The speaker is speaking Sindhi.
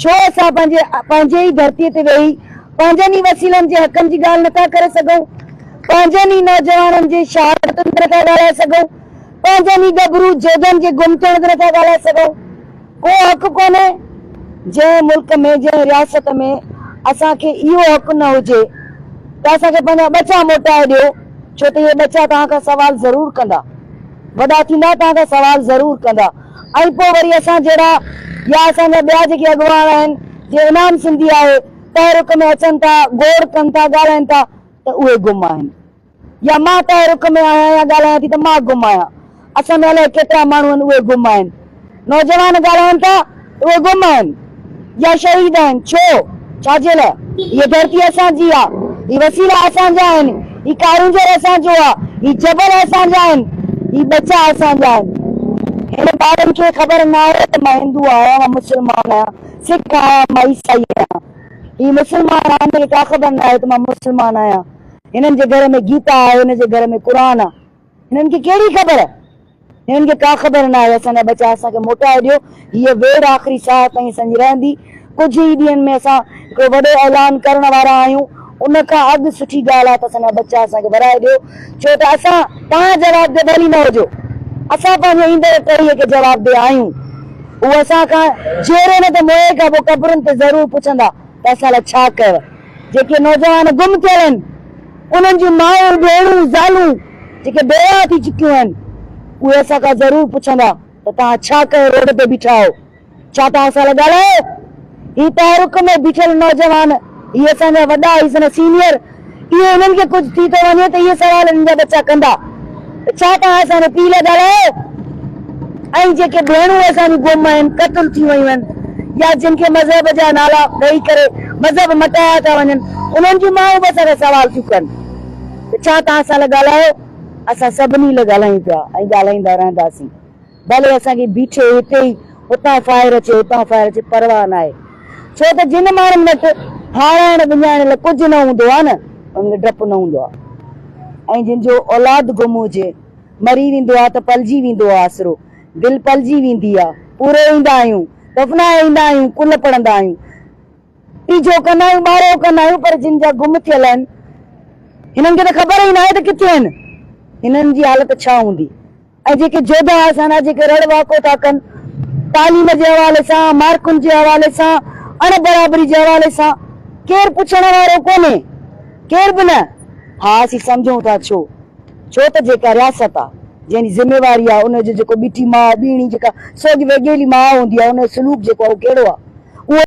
ڇو اسان پنهنجي پنهنجي ئي ڌرتي تي ويهي پنهنجن ئي وسيلن جي حقن جي ڳالهه نٿا ڪري سگهون؟ پنهنجن ئي نوجوانن جي شهادتن تي نٿا ڳالهائي سگهون؟ پنهنجن ئي ڳڀرو جوڌن جي گم ٿيڻ تي نٿا ڳالهائي سگهون؟ ڪو حق ڪونهي؟ جنهن ملڪ ۾ جنهن رياست ۾ اسان کي اهو حق نه هجي ته اسان کي پنهنجا ٻچا موٽائي ڏيو ڇو ته اهي ٻچا توهان کان سوال ضرور ڪندا. وڏا ٿيندا توهان کان سوال ضرور ڪندا ۽ پوء وري اسان جهڙا يا اسان جا ٻيا جيڪي اڳواڻ آهن جيئن انعام سنڌي آهي تحرڪ ۾ اچن ٿا گوڙ ڪن ٿا ڳالهائن ٿا ته اهي گم آهن يا مان تحرڪ ۾ آهيان يا ڳالهايان ٿي ته مان گم آهيان اسان ۾ الائي ڪيترا ماڻهو آهن اهي گم آهن نوجوان ڳالهائن ٿا ته اهي گم آهن يا شهيد آهن ڇو؟ ڇا جي لاء؟ هيء ڌرتي اسان جي آ، هي وسيلا اسان جا آهن، هي ڪارونجهر اسان جو آ، هي جبل اسان جا آهن، هي ٻچا اسان جا آهن. هن ٻارن کي خبر ناهي ته مان هندو آهيان، مان مسلمان آهيان، سک آهيان، مان عيسائي آهيان. هي مسلمان آهن، هن کي ڪا خبر ناهي ته مان مسلمان آهيان. هنن جي گهر ۾ گيتا آهي، هن جي گهر ۾ قرآن آ. هنن کي ڪهڙي خبر؟ هنن کي ڪا خبر ناهي، اسان جا ٻچا اسان کي موٽائي ڏيو، هيء ويڙهه آخري ساهه تائين اسان جي رهندي، ڪجهه ئي ڏينهن ۾ اسان هڪڙو وڏو اعلان ڪرڻ وارا آهيون، ان کان اڳ سٺي ڳالهه آهي ته اسان جا ٻچا اسان کي ورائي ڏيو، ڇو ته اسان توهان جوابده ڀلي نه هجو، اسان پنهنجي ايندڙ ٽهيء کي جوابده آهيون، هو اسان کان جيئري نه ته موئي کان پوء قبرن تي ضرور پڇندا ته اسان لاء ڇا ڪيو. جيڪي نوجوان گم ٿيل آهن، انهن جون مائون، ڀيڻون، زالون جيڪي بيواهه ٿي چڪيون آهن، اهي اسان کان ضرور پڇندا ته توهان ڇا ڪيو روڊ تي بيٺا آهيو؟ ڇا توهان اسان لاء ڳالهايو؟ هي تحرڪ ۾ بيٺل نوجوان، هي اسان جا وڏا، هي اسان جا سينيئر، اهي انهن کي ڪجهه ٿي ٿو وڃي ته اهي سوال انهن جا ٻچا ڪندا ته ڇا توهان اسان جي پيء لاء ڳالهايو؟ ۽ جيڪي ڀيڻون اسان جون گم آهن، قتل ٿي ويون آهن يا جن کي مذهب جا نالا ڏئي ڪري مذهب مٽايا ٿا وڃن، انهن جون مائون به اسان کان سوال ٿيون ڪن ته ڇا توهان اسان لاء ڳالهايو؟ اسان سڀني لاء ڳالهايون پيا ۽ ڳالهائيندا رهنداسين. ڀلي اسان کي بيٺي هتي ئي هتان فائر اچي هتان فائر اچي پرواهه ناهي ڇو ته جن ماڻهن وٽ هارائڻ وڃائڻ لاء ڪجهه نه هوندو آهي نه انهن کي ڊپ نه هوندو آهي ۽ جن جو اولاد گم هجي مري ويندو آهي ته پلجي ويندو آهي آسرو دل پلجي ويندي آهي پوري ايندا آهيون دفنائي ايندا آهيون ڪل پڙهندا آهيون ٽيجهو ڪندا آهيون ٻارهو ڪندا آهيون پر جن جا گم ٿيل آهن هنن کي ته خبر ئي ناهي ته ڪٿي آهن هنن جي حالت ڇا هوندي. ۽ جيڪي جوڌا آسان آ جيڪي رڙ واڪو ٿا ڪن تعليم جي حوالي سان مارڪن جي حوالي سان اڻ برابري جي حوالي سان ڪير پڇڻ وارو ڪونهي ڪير به نه ها اسين سمجهون ٿا ڇو ڇو ته جيڪا رياست آ جنهن جي ذميواري آ ان جو جيڪو ٻٽي ماء ٻيڻي جيڪا سوڳ ويڳيلي ماء هوندي آ ان جو سلوڪ جيڪو آ اهو ڪهڙو آ.